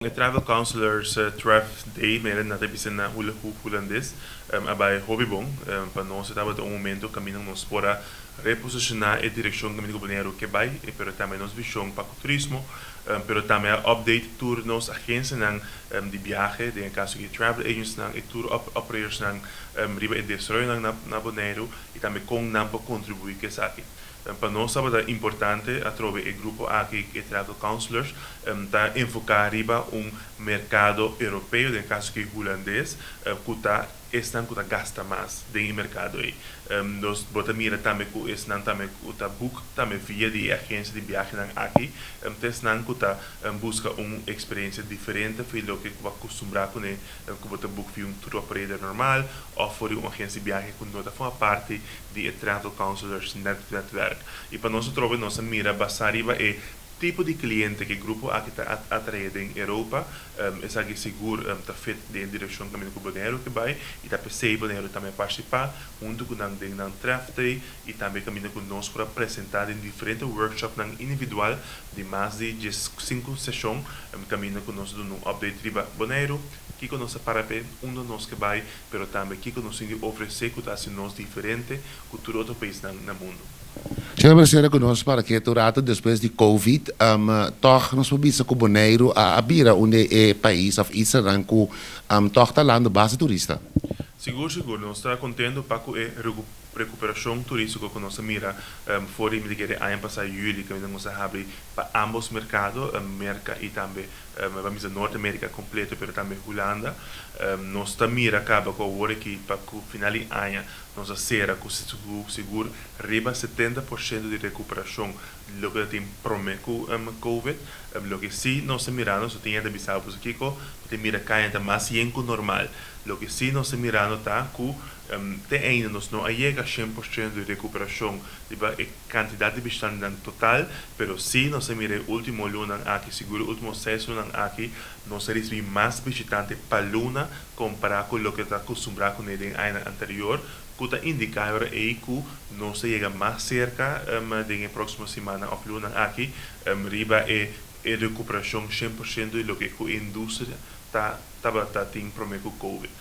E Travel Counselors TREF Day, manera nan ta bisa na Hulandes, a bai hopi bon. Pa nos e tabata un momento kaminda nos por a reposishoná e direkshon kaminda ku Boneiru ke bai, pero tambe nos vishon pa ku turismo, pero tambe a update tur nos agensianan di biahe, den e kaso aki travel agentsnan i tour operatorsnan, riba e desaroyonan na Boneiru i tambe kon nan por kontribuí ku esaki. Pa nos tabata importante atrobe e grupo aki, e Travel Counselors, ta enfoká riba un merkado europeo, den e kaso aki hulandes, ku ta esnan ku ta gasta mas den e merkado ei. Nos bo ta mira tambe ku esnan tambe ku ta book tambe via di e agensia di biahenan aki ta esnan ku ta buska un eksperensia diferente for di loke ku bo a kustumbrá kuné, ku bo ta book via un tour operator normal òf for di un agensia di biahe ku no ta forma parti di e Travel Counselors Netwerk. I pa nos atrobe nos a mira basá riba e tipo di kliente ku e grupo aki ta atraé den Europa, esaki sigur ta fit den e direkshon kaminda ku Boneiru ke bai i ta p'esei Boneiru tambe a partisipá huntu ku nan den nan TREF Day i tambe kaminda ku nos por a presentá den diferente workshopnan individual di mas di 15 seshon, kaminda ku nos a duna un update riba Boneiru, kiko nos a para p'e, unda nos ke bai, pero tambe kiko nos tin di ofresé ku ta hasi nos diferente ku tur otro paisnan na mundu. Señor Presidente, ku nos para ke tur rato despues di COVID, tòg nos por bisa ku Boneiru a bira un di e pais òf islanan ku tòg ta lando base turista. Sigur, sigur. Nos ta kontentu pa ku e rekuperashon turístiko ku nos a mira for di e aña pasá yüli, kaminda nos a habri pa ambos merkado, Merka i tambe, ban bisa, Norte Amerika kompleto, pero tambe Hulanda. Nos ta mira kaba ku awor aki pa ku final di aña nos a sera ku sigur riba 70% di rekuperashon di loke tin promé ku COVID. Loke sí nos ta mirando, so tin hende bisa bo kiko, bo ta mira kaya ta mas yen ku normal. Loke sí nos ta mirando ta ku te ainda nos no a yega 100% di rekuperashon riba e kantidat di bishitantenan total, pero sí nos a mira e último lunanan aki, sigur e último 6 lunanan aki, nos a risibí mas bishitante pa luna kompará ku loke ta akustumbrá kuné den añanan anterior, ku ta indiká ora ei ku nos ta yega mas serka den e próksimo siman òf lunanan aki riba e rekuperashon 100% di loke ku e industria tabata tin promé ku COVID.